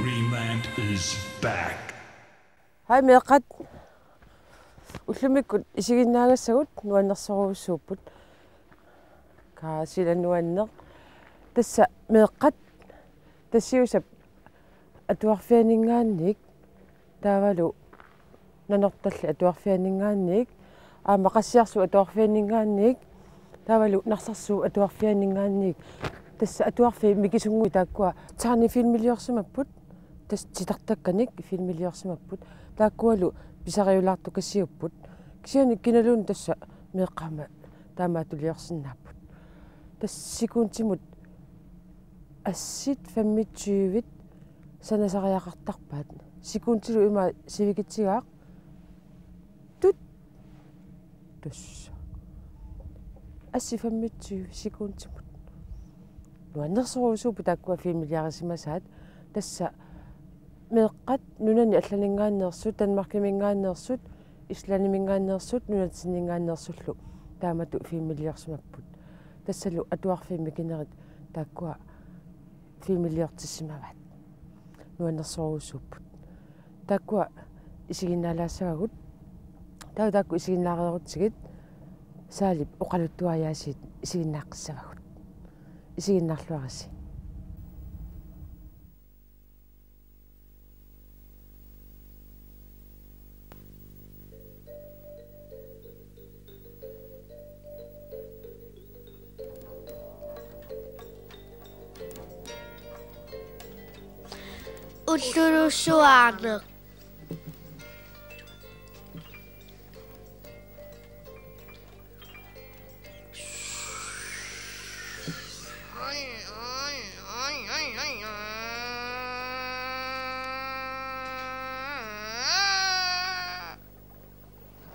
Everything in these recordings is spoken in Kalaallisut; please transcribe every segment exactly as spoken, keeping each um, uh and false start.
Greenland is back. Hej meeqqat. Ullumikkut isiginnaagassagut nuannersorujussuupput. Kaasila nuanneq. Tassa meeqqat Tassiusap atuarfianinngaanniit taavalu Nanortalli atuarfianinngaanniit, aamma Qassiarsuup atuarfianinngaanniit, taavalu Narsarsuup atuarfianinngaanniit. Tassa atuarfiit mikisunnguit taakkua tegnefilmiliorsimapput, tassa titartakkanik filmiliorsimapput. Taakkualu pisariulaartukasiupput. Kisianni kinaluunniit tassa meeqqat aamma taamaattuliorsinnaapput. Tassa sekundimut assit femogtyve sanasariaqartarpaat. Sekundilu ima sivikitsigaaq. Tut. Tassa. Assit femogtyve sekundimut. Nuannersorujussuupput taakkua filmiliarisimasaat. Tassa meeqqat nunani allaninngaanneersut, Danmarkiminngaanneersut, Islandiminngaanneersut, nunatsinninngaanneersullu taamatut filmiliorsimapput. Tassalu atuarfiit mikinerit taakkua filmiliortissimavaat. Nuannersorujussuupput. Taakkua isiginnaalaassavagut. Taava taakku isiginnaareerutsigit saalip oqaluttuariaasiit isiginnaaqqissavagut. Isiginnaarluarisi. Ullulussuarneq.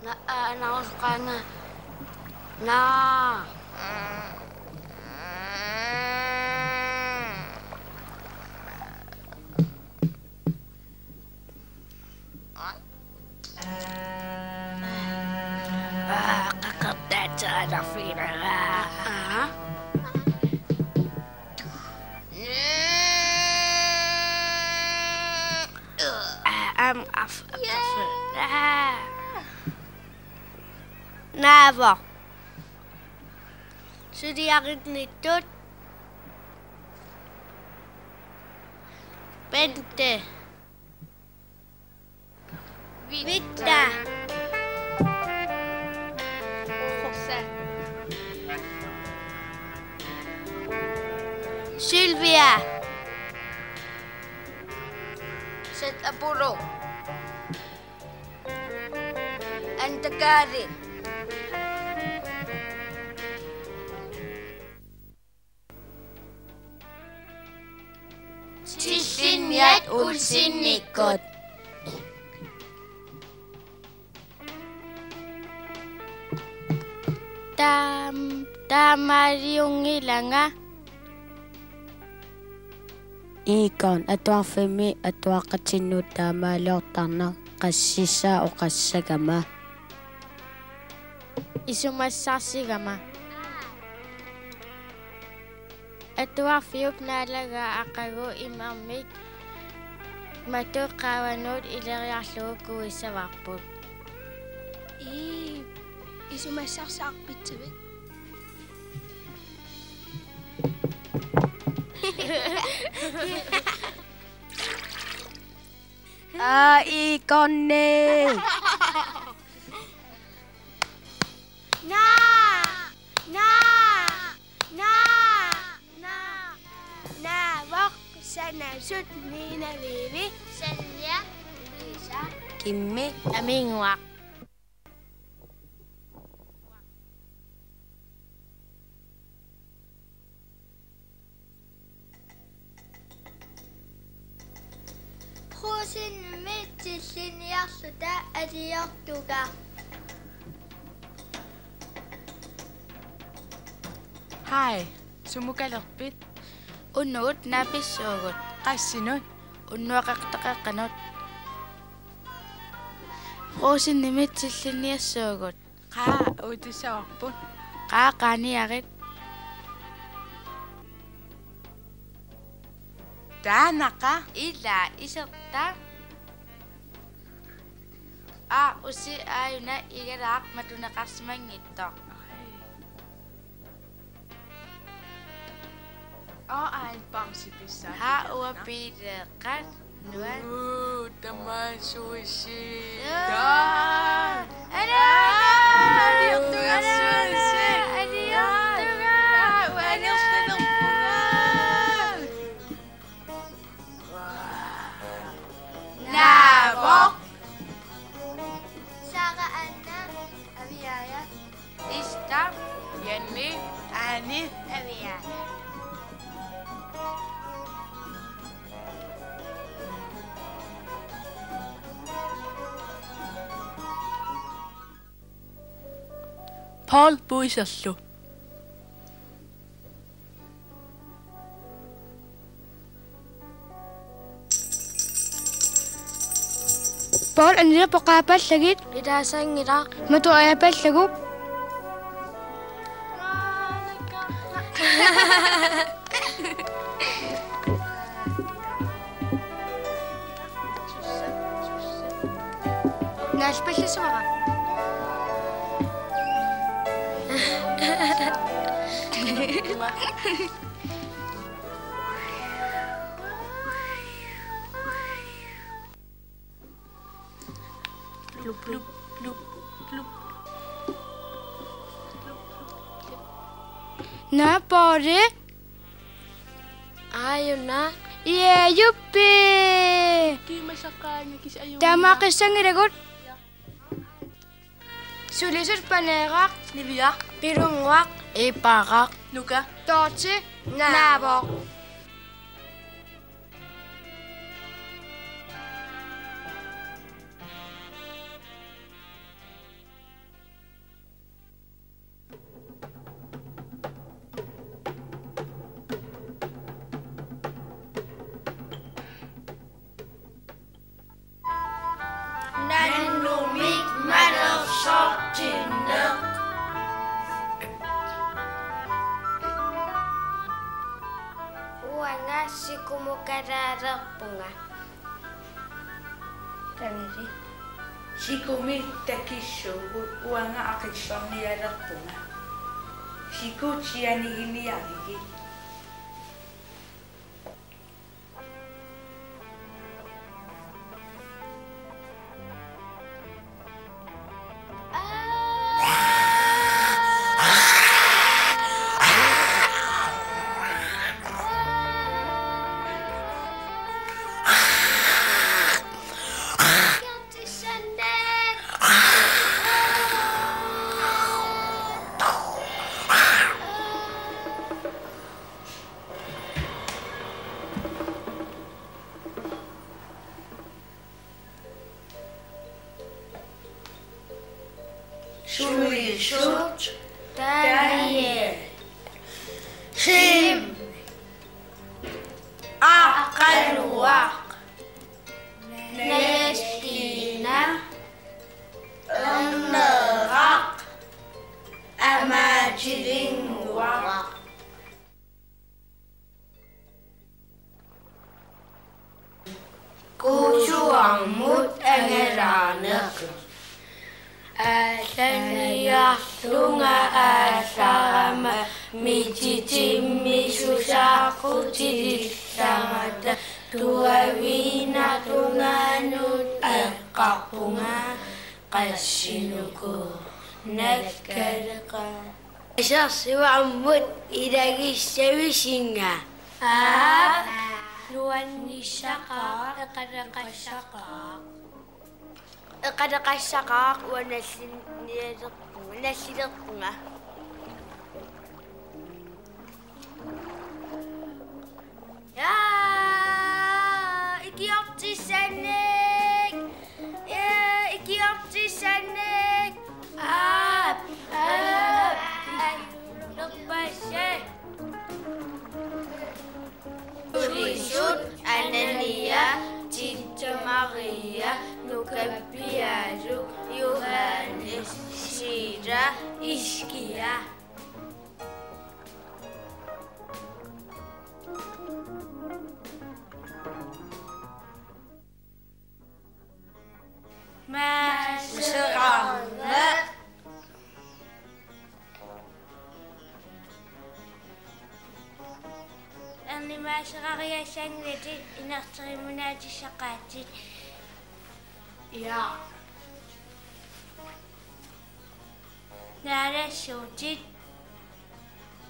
Na, a, na, os, ka, na. Na. Naavoq. Suliarinnittut. Bente. Vita. Rosa. Sylvia. Seth Apollo. Antakari. Tillinniat Olsenikkut. Taam-, taamaaliunngilanga. Egon, atuarfimmi atuaqatinnut taamaaliortarnaq qassissaa oqassagama. Isumassarsigama. Atuarfiup naalagaa aqagu imermik matu qaavanut ileriarlugu kuissavarput. Ii, isumassarsaarpitsavit. Aa, Egonni. Naa! Naa! Naa! Naa! Naavoq sanasut Nina, Vivi, Sanja, Lisa, Kimmi, Aminguaq. Brugsenimi tillinniarluta aliortuga. Hej, sumukalerpit? Unnuk naapissuugut. Qassinut? Unnuaqeqateqeqqanut. Brugsenimi tillinniassuugut. Qaa, uuttussavarput. Qaa, qaaniarit. Taannaqa. Ila iserta. Aa, usi aajuna igalaaq matuneqarsimanngitsoq. Aa, aajuna bamse pissaa. Haa, uanga pileeqqat. Nuan. Uu, tamaat sushi. Aa. Aa. Aa, aliortunga sushi. Aliortunga. Aa, uanga aliortunga. Naavoq. Sara Anna, Aviaja. Ista, Jenny, Anne, Aviaja. Paul puiserlu. Paul, anila poqaapallagit. Ilaasanngilaq. Matu ajapallagu. Naalpallassuara. Plup, plup, plup, plup. Naa, Pauli. Aajuna. Ie, juppi. Kiimasaqaanga kis ajuna. Taamaaqissanngilagut. Sulisut Paneeraq. Nivia. Pilunnguaq. Iparaq. Nuka. Tootsi. Naavoq. Nannumik manersortinneq. Uanga sikumukalalerpunga. Tangisi. Sikumi takissuugut, uanga aqissornialerpunga. Siku sianiginiarigit. Sulisut Daniel. Sim. Aqqaluaq. Nestina. Erneraq. Amaatilinnguaq. Kuusuarmut angalaaneq. Aallaniarlunga aallarama mititimmi susaaqqutilillarmata tuaviinnaq tungaanut eqqarpunga. Qassinuku nakkaleqa. Asersuarmut ilagissavisinga. Aap. Nuannissaqaaq, eqaleqassaqaaq. Eqaleqassaqaaq, uanga nallinialerpunga, nallilerpunga. Jaa, ikiortissannik. Jaa, ikiortissannik. Aap, aap, ajunnerpassi. Sulisut Anania, Titta Maria, Nuka Pialu, Johannes, Sira, Iskia. Qiasangatit inerterimunaatisaqaatit. Ja. Naalassuutit.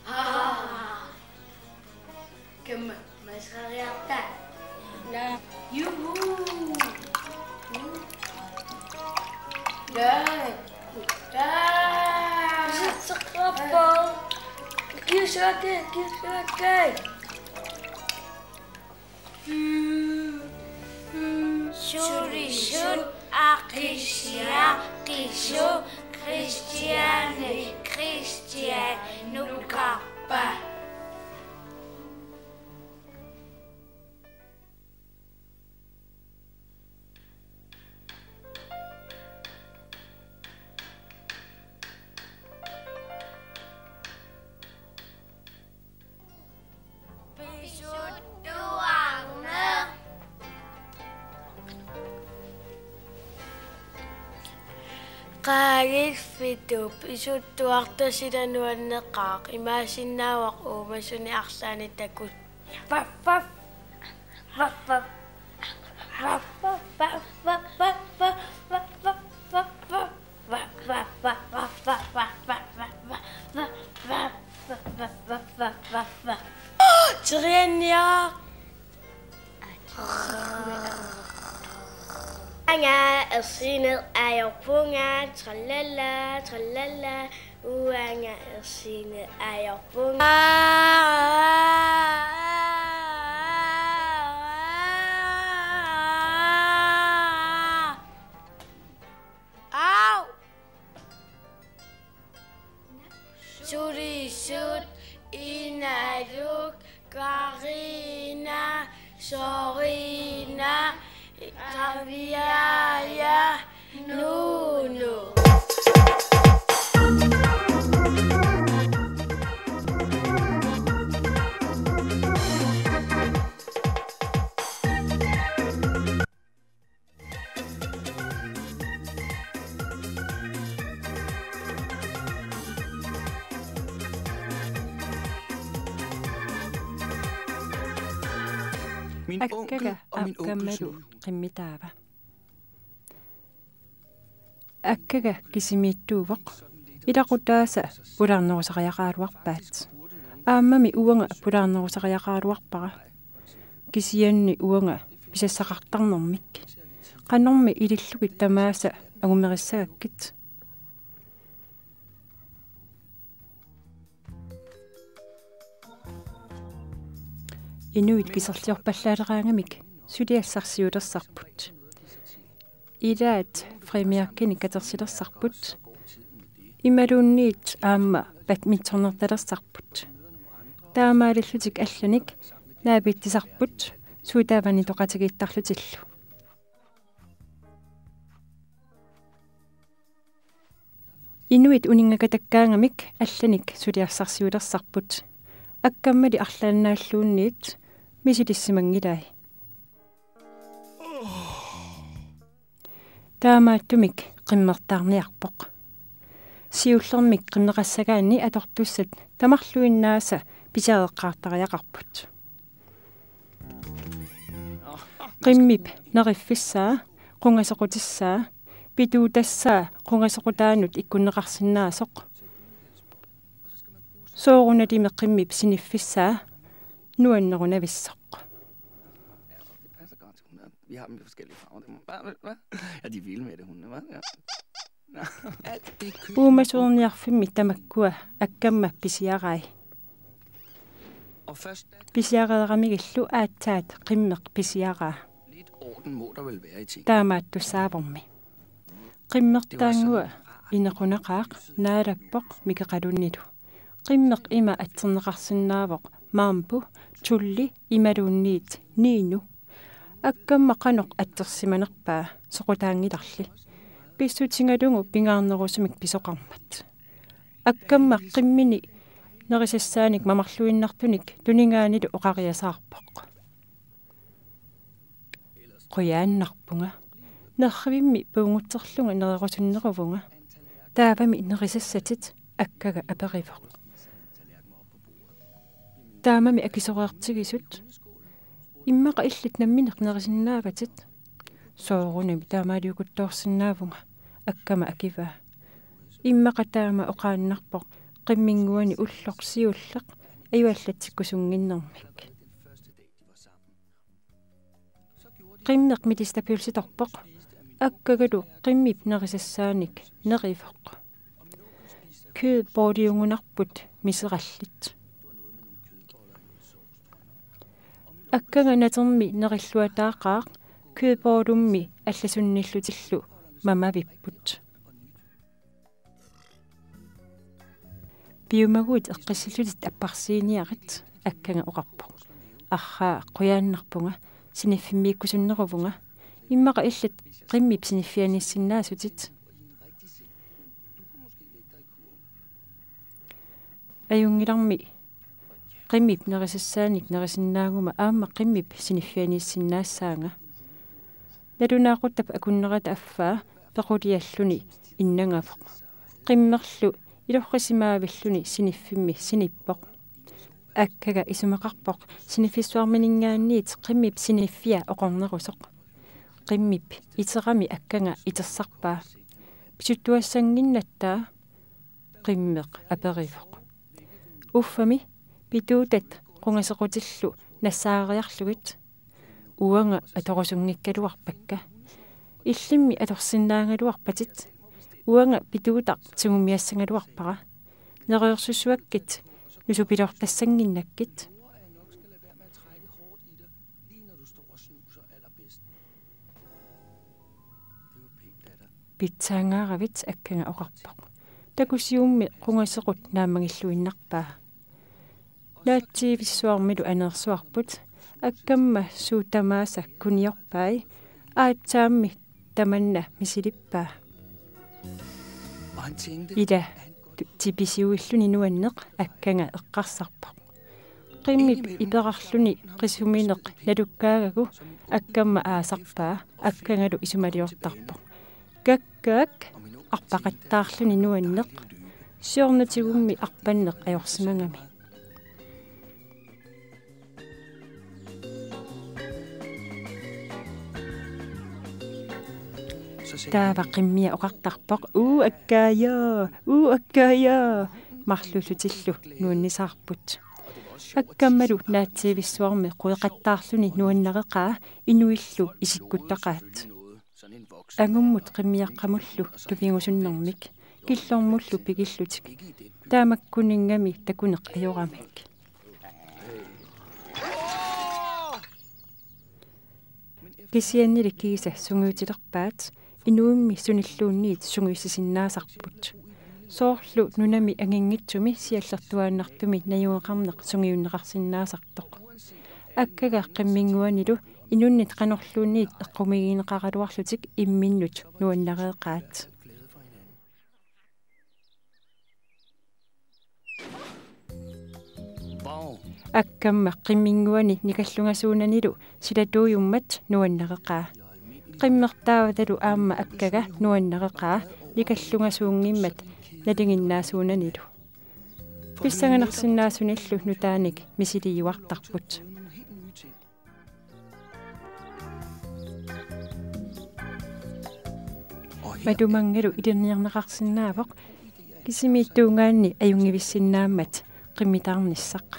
Aa. Kamma masariarta. Na. Juhu. Ja. Ja. Sitseqarpoq. Kiusake, kiusake. Sulisut, Aqissia, Qisu, Kristiane, Kristian, Nukarpa. Pisuttuarneq. Qaagit Fitu, pisuttuarta sila nuanneqaaq, imaassinnaavoq uumasuni arlaanni takut. Vaf, vaf. Vaf, vaf. Vaf, vaf, vaf, vaf, vaf, vaf, vaf, vaf, vaf, vaf. Anga ersineq ajorpunga, tralala, tralala, uanga ersineq ajorpunga. Au! Sulisut, Inaluk, Karina, Sorina, Kaviaja, Nuunu. Min Akkaga onkel og min onkels aamma nu. Qimmitaava. Akkaga kisimiittuuvoq. Ilaqutaasa pulaarnerusariaqaraluarpaat. Aammami uanga pulaarnerusariaqaraluarpara. Kisianni uanga pisassaqartarnermik. Qanormi ilillugit tamaasa angumerissagakkit? Inuit kiserliorpallaaleraangamik suliassarsiulersarput. Ilaat frimærkinik katersilersarput. Imaluunniit aamma badmintonertalersarput. Taamaalillutik allanik naapitsisarput suut taava nitoqatigiittarlutillu. Inuit uninngakatakkaangamik allanik suliassarsiulersarput. Akkammali arlaannaalluunniit misilissimanngilaat. Taamaattumik qimmertaarniarpoq. Siullermik qimmeqassagaanni atortussat tamarluinnaasa pisiareqqaartariaqarput. Qimmip neriffissaa, qungasequtissaa, pituutassaa qungasequtaanut ikkunneqarsinnaasoq. Soorunalimi qimmip siniffissaa nuannerunavissoq. Vi har dem i forskellige farver. Det må, hvad, hvad? Ja, de er vilde med det, hunde, hvad? Ja. Uumasuerniarfimmi tamakkua akkamma pisiarai. Pisiareeramigillu aatsaat qimmeq pisiaraa. Lidt orden må der vel være i ting. Taamaattussaavormi. Qimmertaanngua inequnaqaaq naalappoq mikeqalunilu. Qimmeq ima atserneqarsinnaavoq Mambo, Tulli imaluunniit Ninu. Akkamma qanoq atsersimanerpaa soqutaanngilarli. Pissutigalugu pingaarnerusumik pisoqarmat. Akkamma qimmini nerisassaanik mamarluinnartunik tunigaanilu oqariasaarpoq. Qujaannarpunga. Nerrivimmi puugutserlunga nererusunneruvunga. Taavami nerisassatit, akkaga aperivoq. Taamami akisoreertigisut. Immaqa illit nammineq nerisinnaavatit? Soorunami taamaaliukuttoorsinnaavunga, akkama akivaa. Immaqa taama oqaannarpoq qimminnguani ulloq siulleq ajuallatsikkusunnginnermik. Qimmeq mitistabølsitorpoq, akkagalu qimmip nerisassaanik nerivoq. Kødbolliungunarput miserallit. Akkanga natermi nerilluataaqaaq kødbollimi allasunnillutillu mamavipput. Piumaguit eqqissillutit apparsiiniarit, akkanga oqarpoq. Arraa, qujaannarpunga, siniffimmiikkusunneruvunga, immaqa illit qimmip siniffianiissinnaasutit. Ajunngilarmi qimmip nerisassaanik nerisinnaaguma aamma qimmip siniffianiissinnaassaanga. Nalunaaquttap akunnerata affaa pequlialluni innangavoq. Qimmerlu ilorrisimaavilluni siniffimmi sinippoq. Akkaga isumaqarpoq siniffissuarminngaanniit qimmip siniffia oqornerusoq. Qimmip iterami akkanga itersarpaa. Pisuttuassannginnatta? Qimmeq aperivoq. Uffami pituutat qungasequtillu nassaariarlugit. Uanga atorusunngikkaluarpakka. Illimmi atorsinnaagaluarpatit? Uanga pituutaq tigummiassagaluarpara. Nereersussuakkit nusupilortassannginnakkit. Pitsaangaaravit, akkanga oqarpoq. Takusiummi qungasequt naammagilluinnarpaa. Naatsiivissuarmilu aneersuarput, akkamma suut tamaasa kuniorpai, aatsaammi tamanna misilippaa. Ila tu-, tipisiuilluni nuanneq, akkanga eqqarsarpoq. Qimmip iperarluni qisumineq nalukkaagagu akkamma aasarpaa, akkangalu isumaliortarpoq. Kak, kak, arpaqattaarluni nuanneq. Siornatigummi arpanneq ajorsimagami. Taava qimmia oqartarpoq: "Uu, akkaajaa, uu, akkaajaa!" Marluullutillu nuannisaarput. Akkammalu naatsiivissuarmi queqattaarluni nuannareqaa inuillu isikkuttaqaat. Angummut qimmiaqqamullu tupigusunnermik, killormullu pikillutik. Taamakkuninngaanniit takuneq ajoramik. Kisiannili kiisa sungiutilerpaat, inuimmi sunilluunniit sungiussisinnaasarput. Soorlu nunami anginngitsumi siallertuaannartumi najugaqarneq sungiunneqarsinnaasartoq. Akkaga qimminnguanilu inunnit qanorluunniit eqqumiigineqaraluarlutik imminnut nuannareqaat. Akkamma qimminnguani nikallungasuunanilu silatuujummat nuannareqaa. Qimmertaavatalu aamma akkaga nuannareqaa nikallungasuunngimmat nalinginnaasuunanilu. Pissanganarsinnaasunillu nutaanik misiliiuartarput. Matumanngalu ilinniarneqarsinnaavoq, kisimiittuugaanni ajunngivissinnaammat qimmitaarnissaq.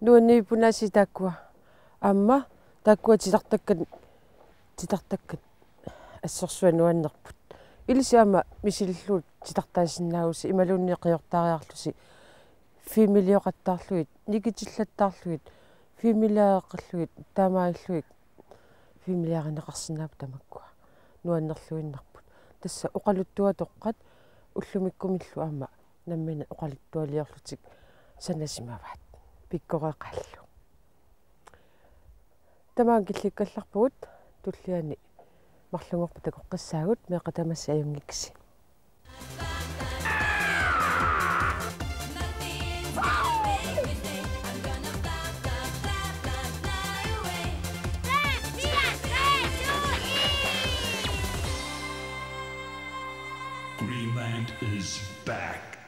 Nuanniippunaasi taakkua. Aamma taakkua titartakkat, titartakkat assorsuaq nuannerput. Ilissi aamma misilillugu titartaasinnaavusi imaluunniit qiortaariarlusi filmilioqattaarlugit, nikitillattaarlugit, filmiliareqqillugit, taamaalillugit filmiliarineqarsinnaapput tamakkua. Nuannerluinnarput. Tassa oqaluttuatoqqat ullumikkumillu aamma nammineq oqaluttualiorlutik sanasimavaat. Pikkoreqaallu. Tamaanga killikkallarpugut, tulliani marlunngorpat takoqqissaagut, meeqqat tamassi ajunngikkisi. Greenland is back.